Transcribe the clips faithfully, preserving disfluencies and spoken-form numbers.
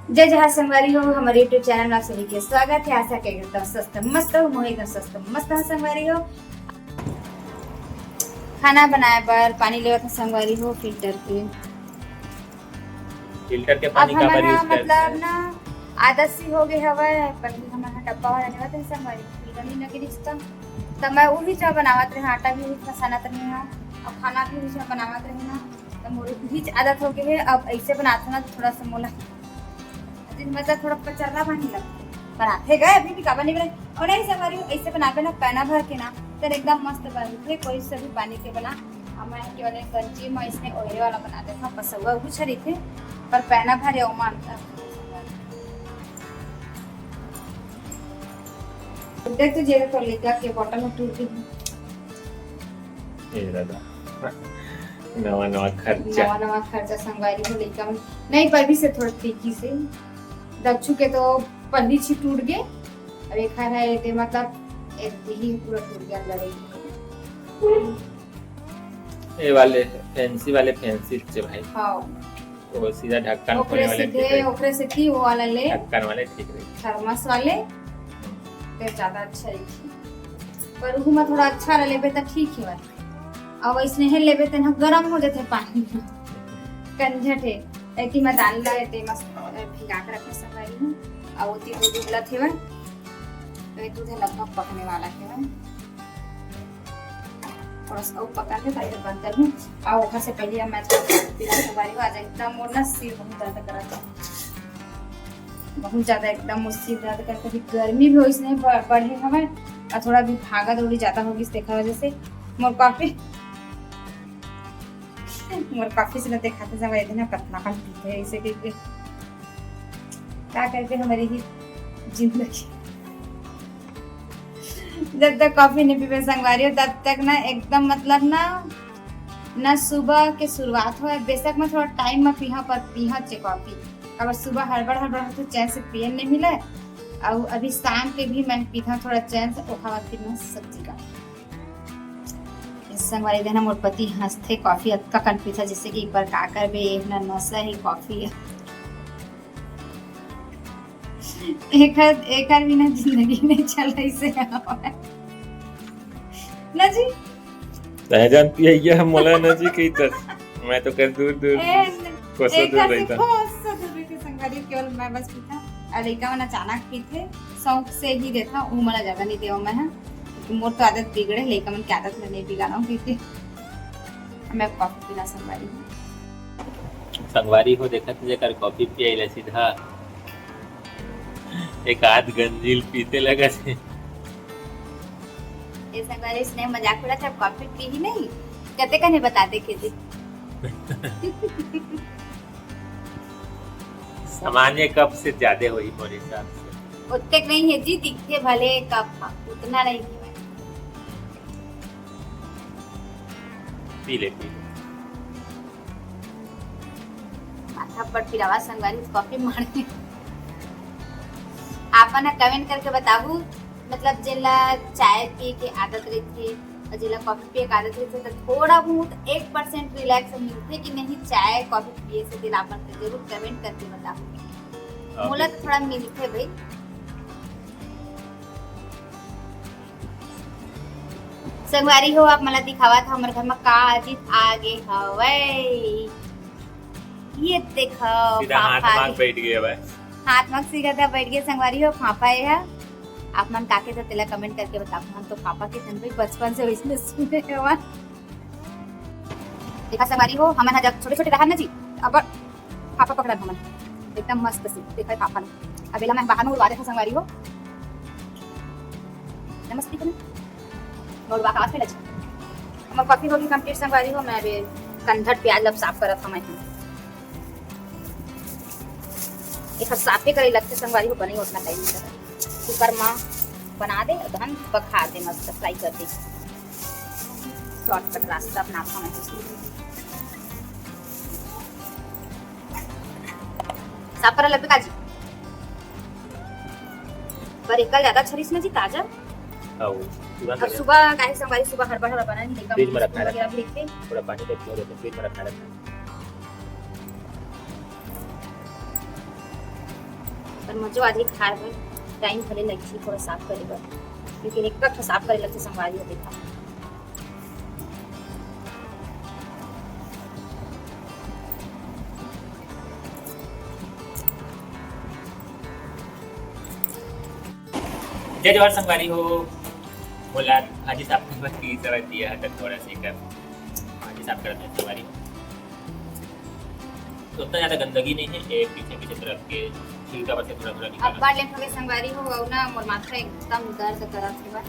जय जोहार संगवारी हो, हमर YouTube चैनल में आप सभी के स्वागत है। आशा के एकदम स्वस्थ मस्त हो, मोहे एकदम स्वस्थ मस्त हो संगवारी हो। खाना बनाए बर पानी लेवत हो संगवारी हो, फिल्टर के। फिल्टर के अब पानी का हमर बार हाँ, use करते मतलब हैं? ना, आदत सी हो गई हवय, पर भी हमर हाँ डब्बा वाला लेवत है संगवारी, फिल्टर नहीं लगे रिश्ता। तब मैं उही चा बनावत रहे, आटा भी उही चा सानत रहे हूँ, और खाना भी उही चा बनावत रहे ना, तो मोर उही च आदत हो गई है। अब ऐसे बनात हूँ ना, तो थोड़ा सा मोला दिन मतलब थोड़ा पचर्रा पानी लगथे, बनाथे गए अभी भी काबर नहीं बनाए। और नहीं संगवारी हो, ऐसे बनाबे ना पैना भर के ना, तो एकदम मस्त बनथे। कोई से भी पानी के बना, अब मैं केवल एक गंजी में इसने ओहरे वाला बना देता हूँ, पसौआ उहू छरी थे, पर पैना भरे ओमा अंतर। देख तो जेरा तो लेकर के बॉटल में टूट गई। ए दादा, नवा नवा खर्चा। नवा नवा खर्चा संगवारी हो लइका मन। नहीं, पर भी से थोड़ा तीखी से। दक्षु के तो पहली छी टूट गए, अब एक है, ये मतलब एक ही पूरा टूट गया अंदर ही। ये वाले फैंसी वाले फैंसी चे भाई। हाँ। वो सीधा ढक्कन ओकरे खोले वाले सीधे, ठीक रही। ओकरे से थी वो वाला ले। ढक्कन वाले ठीक रही। थर्मस वाले, तो ज्यादा अच्छा रही। पर उहू में थोड़ा अच्छा रह लेबे तो ठीक है बात। अब इसने है लेबे तो ना गरम हो जाते पानी। कंझट है। एती में दाल ला एते मस्त भिगा के रखे संगवारी हूँ। अब ओती दूध उबलत हेवय। तो ये दूध है लगभग पकने वाला हेवय। थोड़ा सा और पका के ताकि बंद कर लूँ। और ओकर से पहले अब मैं थोड़ा सा पीला संगवारी हूँ। आज एकदम मोर ना सिर बहुत दर्द करत है। बहुत ज्यादा एकदम मोर सिर दर्द करत है। अभी गर्मी भी वैसने बढ़-, बढ़े हवय। और थोड़ा भी भागा दौड़ी ज्यादा होगी, देखा वजह से मोर कॉफी मोर कॉफी से ना देखाते समय इतना कतना कन पीते हैं, इसे के, के का करके हमारी ही जिंदगी। जब तक कॉफी नहीं पीबे संगवारी हो, तब तक ना एकदम मतलब ना, ना सुबह के शुरुआत हो, बेशक मैं थोड़ा टाइम में पीहा, पर पीहा चे कॉफी। अगर सुबह हड़बड़ हड़बड़ हो तो चैन से पिए नहीं मिले। और अभी शाम के भी मैं पीता थोड़ा चैन से, ओखा बाद फिर मैं सब्जी का। इस संगवारी देना मोर पति हंसथे, कॉफी अतका कन पीथा, जैसे कि एक बार का करबे, ये ना नशा है कॉफी। एकर, एकर बिना जिंदगी नहीं चल ऐसे। ना जी? तहे जान पिया मोला ना जी कही तस। मैं तो कर दूर दूर ए, कोसो दूर एकर से रहता। कोसो दूर रहते संगवारी, केवल मैं बस पीता। और लइका मन अचानक पीथे, शौक से ही देता, वो मला ज्यादा नहीं देवा मैं, हाँ। क्योंकि मोर तो आदत बिगड़े, लइका मन की आदत में नहीं बिगाड़ा हूँ, क्योंकि मैं कॉफी पीना संगवारी हूँ। संगवारी हो देखत जेकर कॉफी पियाइला सीधा एक आध गंजील पीते लगा से। ये संगवारी इसने मजाक उड़ा था, कॉफी पी ही नहीं, कते कने बता दे के जी। सामान्य कप से ज्यादा होही मोर हिसाब से। ओतेक नहीं है जी, दिखथे भले कप ह, उतना नहीं है। पी ले, पी ले। माथा पर पिरावा संगवारी कॉफी मार के। आप मन comment करके बताहू, मतलब जेला चाय पी के आदत रहिथे और जेला कॉफी पिए के आदत रहिथे, तो थोड़ा बहुत एक percent relax मिलथे कि नहीं चाय कॉफी पिए से दिल। आप मन के जरूर comment करके बताहू। हाँ, मोला तो थोड़ा मिलथे भाई। संगवारी हो, आप मन ला दिखावत हव हमर घर म का अजीत आगे हवय। ये देखो, सीधा हाथ फाफा मांग के बैठ गए हवय। हाथ मांग सीधा बैठ गए संगवारी हो, फाफा ये है। आप मन का के तो तेला comment करके बताओ। हम तो फाफा के धन भाई बचपन से वैसने सुने हवन। देखा संगवारी हो, हमन ह जब छोटे-छोटे रहन ना जी, अब फाफा पकड़न हमन एकदम मस्त से। देखा फाफा न, अब एला मैं बाहर में उड़वा देथव संगवारी हो। नमस्ते करो। और बाहर में लगी। हमर कॉफी होगी complete संगवारी हो, मैं अभी कंधट प्याज लब साफ करत हूँ मैं। एक साफे करे लगथे संगवारी हो, बने उतना टाइम नहीं लगता। कुकर में बना दे, धन बघार दे, मस्त फ्राई कर दे। शॉर्टकट रास्ता अपना था मैं। साफ करा लगबे काजी। पर एकर ज्यादा अच्छा रिस ना जी, ताजा। हाँ, वो तुरंत अब आ गया। सुबह काहे संगवारी, सुबह हड़बड़ हड़बड़ बना नहीं, फ्रिज में रखा है। वगैरह भी लेके। थोड़ा पानी का क्यों रहता है, फ्रिज में रखा रहता है। पर मजो आही खाए बर। टाइम भले लगही थोड़ा साफ करे बर, लेकिन एक ठो साफ करे लगथे संगवारी हो, देखा। जय जोहार संगवारी हो, मोला भाजी साफ करे बर की समय दिया है, त थोड़ा से कर भाजी साफ करत हे संगवारी। तो उतना ज्यादा गंदगी नहीं है, ये पीछे पीछे तरफ के छिलका पर से थोड़ा थोड़ा निकाला। अब्बड़ लेट हो गए संगवारी हो, अउ ना मोर माथा एकदम दर्द करत हे बा।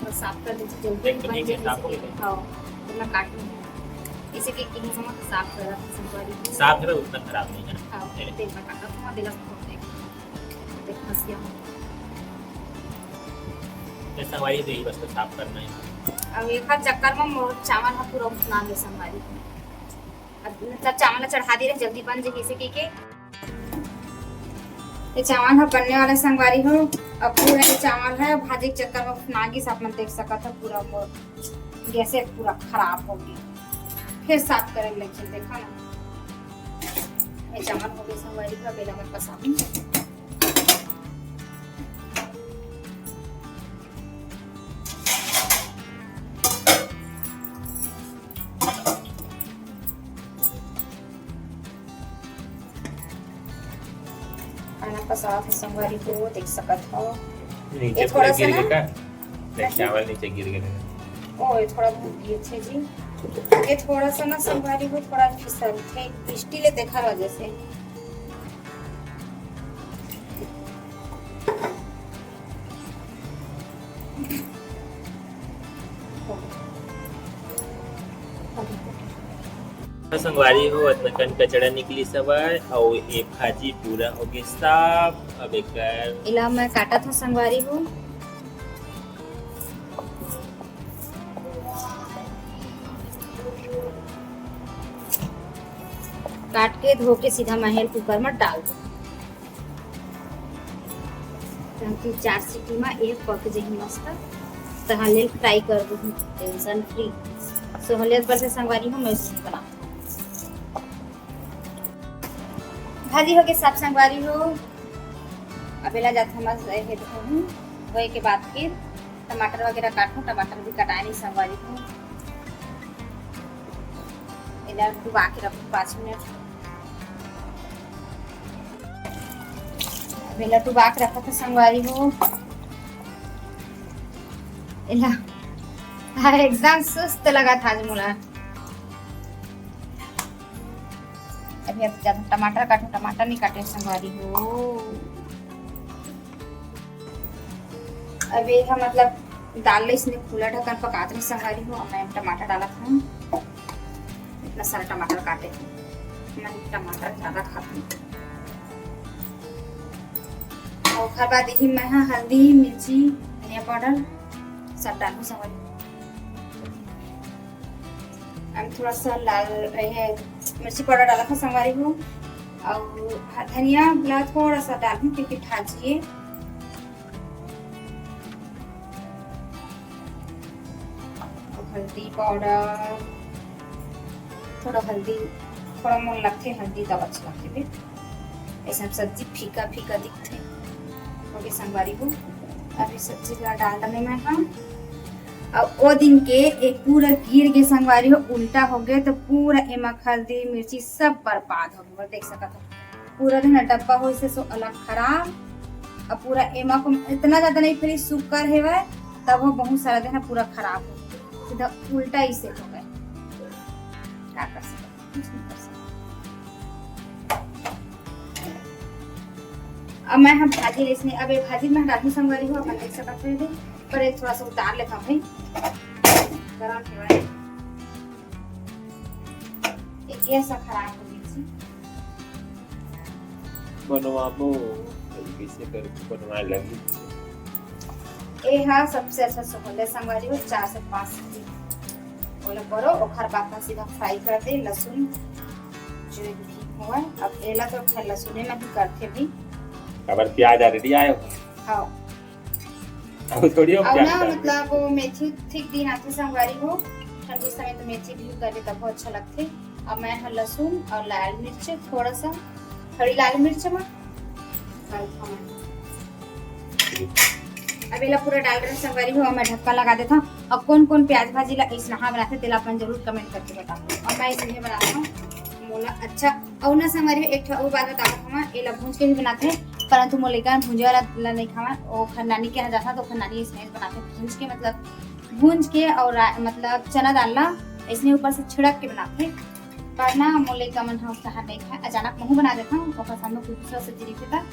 तो साफ कर दीजिए जल्दी, एकदम बन ठीक है, जाए साफ हो जैसे गया। हाँ, तो मैं काटूँ। इसे के किन समझ साफ कर रहा था संगवारी हो। साफ है, उतना खराब नहीं है। हाँ, नहीं। तेल में काटा था, दिला को देख। देख, फंस गया। तो संगवारी तो यही बस तो साफ करना है। अब एक हाथ चक्कर में मोर चावल हा पूरा उफना गया संगवारी। अब मतलब चावल ला चढ़ा दे रहे, जल्दी बन जाए इसे के, के। ये चावल हा बनने वाला संगवारी हो। अब पूरा ये चावल है, भाजी के चक्कर में उफना गया, आप मन देख सकत हो, पूरा मोर गैस पूरा खराब हो गया। फिर साफ करे लग जाए, देखा ना, ये चावल हो गए संगवारी हो, बेला में पसा। खाना पसात हे संगवारी हो, देख सकत हो। नीचे ये थोड़ा पूरा सा गिर ना गया का? नहीं, चावल नीचे गिर गए। ओ, ये थोड़ा बहुत गिर थे जी। ये थोड़ा सा ना संगवारी हो, थोड़ा फिसल थे, स्टील है, देखा वजह से। संगवारी हो, अतना कन कचड़ा निकली सवय, अउ ए भाजी पूरा हो गे साफ। अब एकर इला मैं काटत हूँ संगवारी हो। काट के धो के सीधा मैं कुकर में डाल दूँ। ताकि चार सीटी में ये पक जाही मस्त। तहाँ ले फ्राई कर दूँ, टेंशन फ्री। सोहलियत पर से संगवारी हो, मैं उसमें बना भाजी हो के साफ संगवारी हो। अब एला जात हम हे धोहूँ, धोए के बाद फिर टमाटर वगैरह काटूँ। टमाटर भी कटाए नहीं संगवारी हो। एला डुबा के रखूँ पाँच मिनट। अब एला डुबा के रखत हे संगवारी हो। एला, हाँ, एकदम सुस्त लगत हे आज मोला। अभी अब जब टमाटर काटूँ, टमाटर नहीं काटे संगवारी हो। अब ये हा मतलब दाल ला इसने खुला ढक्कन पकात रही संगवारी हो। अब मैं टमाटर डालत हूँ, इतना सारा टमाटर काटे हूँ, मैं टमाटर ज्यादा खाती हूँ। और ओकर बाद यही मैं हा हल्दी, मिर्ची, धनिया पाउडर सब डालूँ संगवारी। अब थोड़ा सा लाल, ये मिर्ची पाउडर डाला था संगवारी हो, और धनिया ला थोड़ा सा डालूँ क्योंकि भाजी है। हल्दी पाउडर, थोड़ा हल्दी, थोड़ा मोला लगथे हल्दी तब अच्छा लगथे। फिर ऐसे हम सब्जी फीका फीका दिखथे। ओके संगवारी हो, अभी सब्जी ला डाल देने मैं हा। अब ओ दिन के एक पूरा गिर के संगवारी हो, उल्टा हो गए तो पूरा एमा हल्दी मिर्ची सब बर्बाद हो गए। देख सकत हो पूरा दिन डब्बा होइसे सो अलग खराब। अब पूरा एमा को इतना ज्यादा नहीं फिर शुक्र हेवय, तब वो बहुत सारा दिन पूरा खराब हो गए, सीधा उल्टा ही से हो गए। क्या कर सकते, कुछ नहीं कर सकते। अब मैं हम भाजी ले इसने, अब ये भाजी में राजू संगवारी हो, अपन देख सकते हो, पर ये थोड़ा सा उतार लेता हूँ भाई, गरम हेवय। ये गैस खराब हो गई थी। बनवाबो, कैसे करके बनवा लगी। ये हा सबसे अच्छा सुगंध है संगवारी हो, चार से पाँच सीटी। ओला करो, ओखर बाद में सीधा फ्राई कर दे लहसुन, जो भी हुआ। अब एला तो खैर लहसुने में ही करथे भी। काबर प्याज already आए हो। हाँ। अब थोड़ी हम और प्याज ना, डाल मतलब, वो मेथी ठीक दिन आथे संगवारी हो, ठंडी समय तो मेथी भी करबे तब अच्छा लगथे। अब मैं हा लहसुन और लाल मिर्च थोड़ा सा, थोड़ी लाल मिर्च मा। अब एला पूरा डाल रहे संगवारी हो, मैं ढक्का लगा देता हूँ। और कौन कौन प्याज भाजी ला इसनहा बनाथे, तेला अपन जरूर comment करके बताओ। और मैं इसने बनाता हूँ, मोला अच्छा। और ना संगवारी हो, एक ठो अउ बात बतावत हूँ, एला भूंज के भी बनाथे, परंतु मोर लइका भूंजे वाला ला नहीं खावा। ओखर नानी के यहाँ जाता तो ओखर नानी इसने बनाथे भूंज के, मतलब भूंज के और रा-, मतलब चना दाल ला इसने ऊपर से छिड़क के बनाथे। पर ना मोर लइका मन ह उसला नहीं खाए, अचानक महू बना देता हूँ, ओकर सामने कोई दूसरा सब्जी रहिथे त।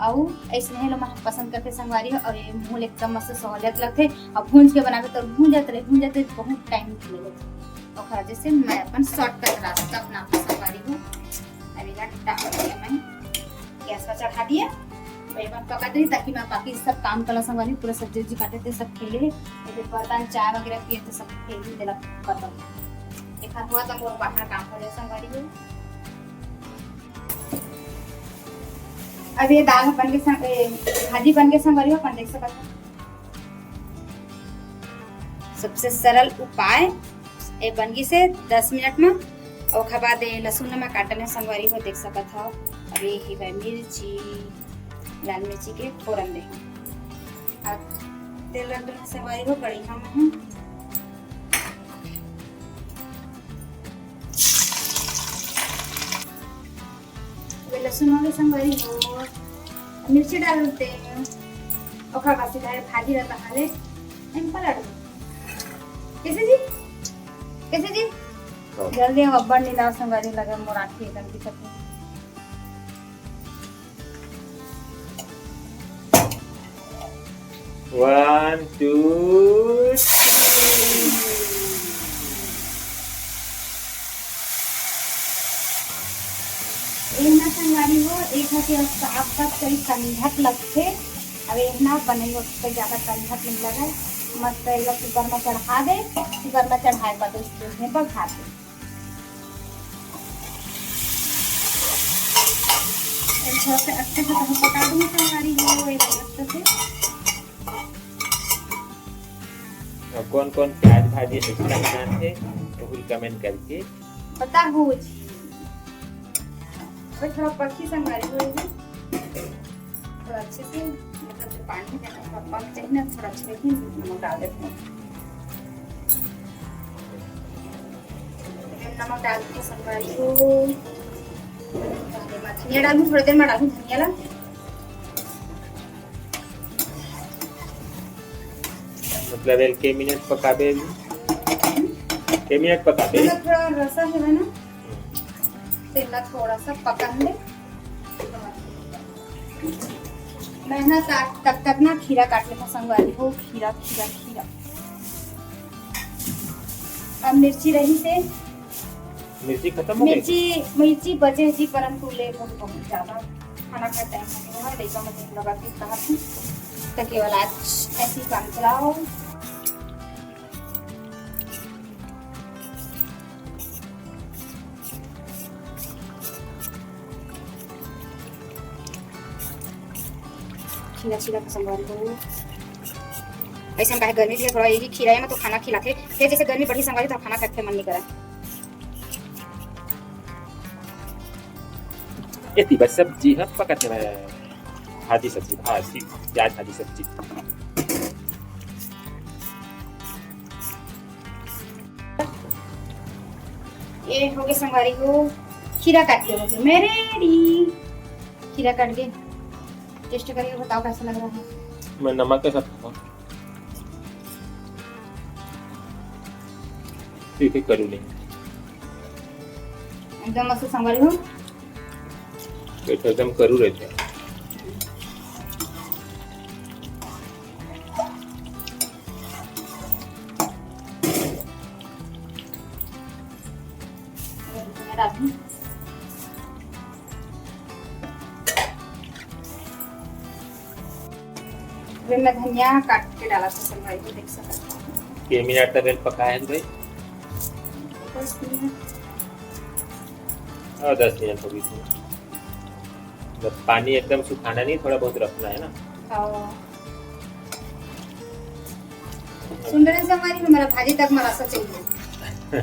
अउ अइसने हे लोग मन पसंद करथे संगवारी हो, अउ ये मोला एकदम मस्त सहूलियत लगथे। अउ भूंज के बनाबे तो भूंजत रहे, भूंजत रहे, बहुत टाइम निकल जाथे। ओखर वजह से मैं अपन शॉर्टकट रास्ता अपनाहूँ संगवारी हो। अब एला डाल दिया मैं, गैस पर चढ़ा दिया। अब एमा पका देही ताकि मैं बाकी सब काम करला संगवारी, पूरा सब्जी उब्जी काटे ते सब खेले, ये बर्तन चाय वगैरह पिए ते सब खेले, तेला खत्म। एक हाथ हुआ तो मोर बाहर काम हो जाए संगवारी हो। अब ये दाल बन के संग, ए, भाजी बन के संगवारी हो, अपन देख सकत हो। सबसे सरल उपाय, ए बन गिस हे दस मिनट में। ओखर बाद ए लहसुन ला मैं काटत हँव संगवारी हो, देख सकत हो। अब ये ही भाई मिर्ची, लाल मिर्ची के फोरन दे। अब तेल रख देना संगवारी हो, कढ़ाई में। ये लहसुन हो गए संगवारी हो, मिर्ची डाल देते हैं। ओखर बाद सीधा भाजी रहता हाले, एम पलट दो। कैसे जी? कैसे जी? हाँ। जल्दी हम अब्बड़ नीला संगवारी लगे, मोर आँखी एकदम दिखत नहीं। One, two, three। एहना संगवारी हो, एक हाथ के साफ साफ करी कंधक लगथे। अब एहना बनई हो, कोई ज्यादा कंधक नहीं लगे। मस्त एला कुकर में चढ़ा दे, कुकर में चढ़ाए बाद उसके में बघार दे। थोड़ा से अच्छे से पका दूंगी संगवारी हो, एक अच्छे से। और कौन कौन प्याज भाजी अच्छा बनाथे, तो फुल comment करके बताहू जी। बस थोड़ा पक्की संगवारी हो जी, थोड़ा अच्छे से, मतलब जो पानी है ना, थोड़ा पक जाए ना, थोड़ा अच्छे से नमक डाल देते हैं। नमक डाल के संगवारी हो, धनिया डालूं, थोड़ी देर में डालूं धनिया ला। मतलब, एल के मिनट पकाबे अभी? के मिनट पकाबे? मतलब, थोड़ा रसा है ना, तेला थोड़ा सा पकन दे। मैं ना ता-, तब तक ना खीरा काट लेता संगवारी हो, खीरा, खीरा, खीरा। अब मिर्ची रही से मिर्ची खत्म हो गई? मिर्ची, मिर्ची बचे जी, परंतु ले बहुत, बहुत ज्यादा खाना खाए टाइम में नहीं हुआ, लइका मन लगा के कहा थी, तो केवल आज ऐसी काम चलाओ। खीरा, खीरा पसंद वाली को। ऐसे हम काहे गर्मी भी है, थोड़ा यही खीरा है ना, तो खाना खिलाते। फिर जैसे गर्मी बढ़ी संगवारी, तो खाना खाए के मन नहीं करा। एती बस सब्जी ह पकत हे, भाजी सब्जी, भाजी, प्याज भाजी सब्जी। ये हो गए संगवारी हो, खीरा काट के हो गए, मैं ready। खीरा काट के taste करके बताओ कैसा लग रहा है। मैं नमक के साथ खाऊं। ठीक है, करू नहीं। एकदम मस्त संगवारी हो। ये तो एकदम करू रहते हैं। अभी मैं धनिया काट के डाला था संगवारी हो, देख सकत हो। के मिनट तक पकाए हैं भाई? दस मिनट। हाँ, दस मिनट हो गई थी। बस पानी एकदम सुखाना नहीं, थोड़ा बहुत रखना है ना। हाँ। सुंदर संगवारी, हमारा भाजी तक मरासा चाहिए।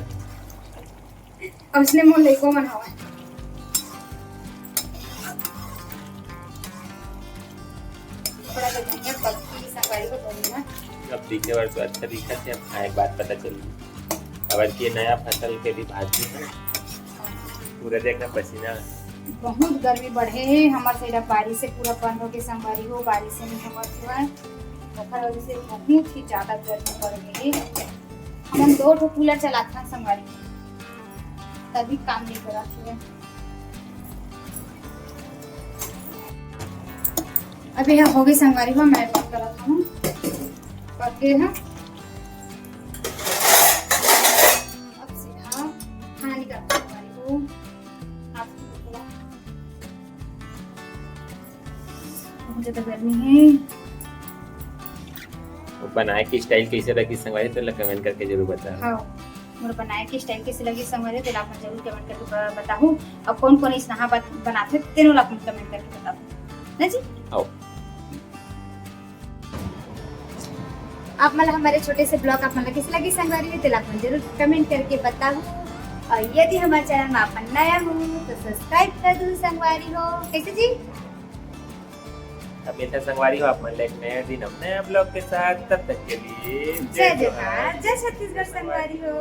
अब इसने मोर लइको मन हवय। थोड़ा सा धनिया पत्ती संगवारी हो, धनिया। अब दिखे बर तो अच्छा दिखत हे, अब खाए के बाद पता चलही। अब ये नया फसल के भी भाजी हे, पूरा देखना पसीना। बहुत गर्मी बढ़े हे हमर side, अब बारिश से पूरा बंद हो गए संगवारी हो, बारिश से नहीं होवत हुआ है, ओकर वजह से बहुत ही ज्यादा गर्मी बढ़ गई है। हमन दो ठो कूलर चलाथन संगवारी, तभी काम नहीं करत हुए। अब यह हो गई संगवारी हो, मैं पक करत हूँ, पक गए हैं। अब सीधा खाना निकालते हैं संगवारी हो। आप बहुत ज्यादा गर्मी है। बनाए के स्टाइल कैसे लगी संगवारी, तो कमेंट करके जरूर बताओ। हाँ, मोर बनाए के स्टाइल कैसे लगी संगवारी, तो आप जरूर कमेंट करके ब-, बताहू। और कौन कौन इसनहा बात बनाते, तेनो ला कमेंट करके बताहू ना जी। आओ। आप मन ला हमर छोटे से ब्लॉग आप मन ला कैसे लगी संगवारी हो, तेला आप मन जरूर कमेंट करके बताहू। और यदि हमारे चैनल में आप मन नया हो तो सब्सक्राइब कर दू संगवारी हो। कैसे जी? अब मिलते हैं संगवारी हो आप मन ला एक नया दिन, अब नया ब्लॉग के साथ। तब तक के लिए जय जोहार, जय छत्तीसगढ़ संगवारी हो।